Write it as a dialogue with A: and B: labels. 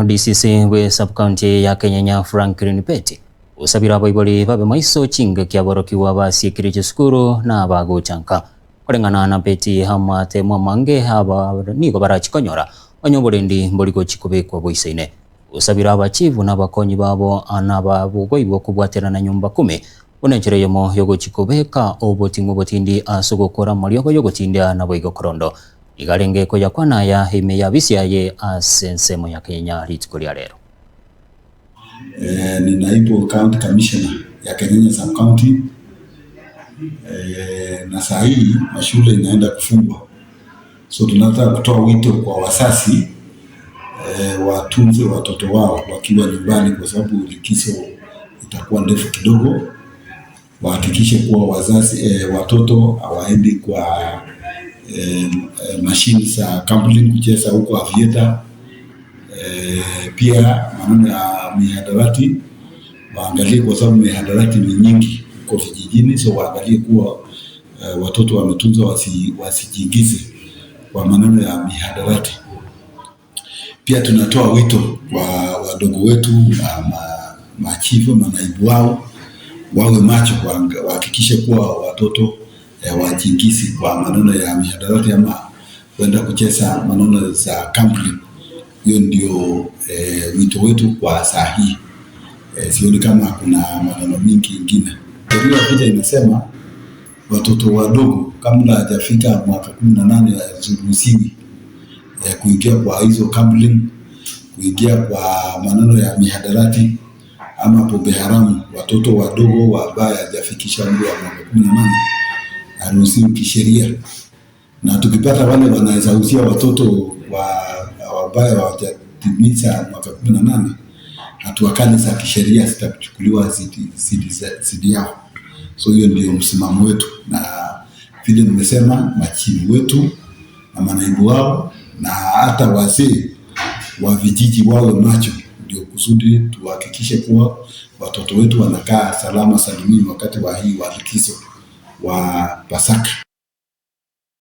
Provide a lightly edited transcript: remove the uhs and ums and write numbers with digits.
A: DCC bwe sub-county ya Kenyenya Franklin Beti osabire abaibori babe maiso chingaki aborokigwa basiekire chisukuru na abagocha nka. Koreng'ana na Beti amatemo amange aba nigo barachi konyora onye oborendi mbori gochi kobekwa boisaine. Osabire abachifu na abakonyi babo na ababogoigwa kobwaterana nyomba kumi buna enchera eyemo yogochi kobeka oboting'u obotindi ase ogokora amariogo yogotindia naboigo korondo. Nigo arenge koyakwana aya ime y'abisi aye ase ensemo ya Kenyenya rituko ria rero.
B: Eh, ni naibu county commissioner ya Kenyenya sub county eh, na saa hii mashule inaenda kufungwa, so tunataka kutoa wito kwa wazazi eh, watunze watoto wao wakiwa nyumbani, kwa sababu likizo itakuwa ndefu kidogo. Wahakikishe kuwa wazazi eh, watoto hawaendi kwa eh, eh, mashini za gambling kucheza huko aviator. Eh, pia maneno ya mihadarati waangalie, kwa sababu mihadarati ni nyingi huko vijijini, so waangalie kuwa eh, watoto wametunzwa wasi, wasijiingize kwa maneno ya mihadarati. Pia tunatoa wito kwa wadogo wetu ma, ma, machifu manaibu wao wawe macho, wahakikishe kuwa watoto eh, wajiingizi kwa maneno ya mihadarati ama kwenda kucheza maneno za gambling. Hiyo ndio eh, wito wetu kwa saa hii. Eh, sioni kama kuna maneno mingi ingine. Sheria kuja inasema watoto wadogo kabla hajafika mwaka 18 haziruhusiwi eh, kuingia kwa hizo gambling, kuingia kwa maneno ya mihadarati ama pombe haramu. Watoto wadogo ambaye hajafikisha umri wa mwaka 18 haruhusiwi kisheria, na tukipata wale wanaweza uzia watoto wa ambaye hawajatimiza mwaka 18 hatua kali za kisheria zitachukuliwa dhidi yao. So hiyo ndio msimamo wetu, na vile nimesema, machifu wetu na manaibu wao na hata wazee wa vijiji wawe macho, ndio kusudi tuhakikishe kuwa watoto wetu wanakaa salama salimini wakati wa hii wa likizo wa Pasaka.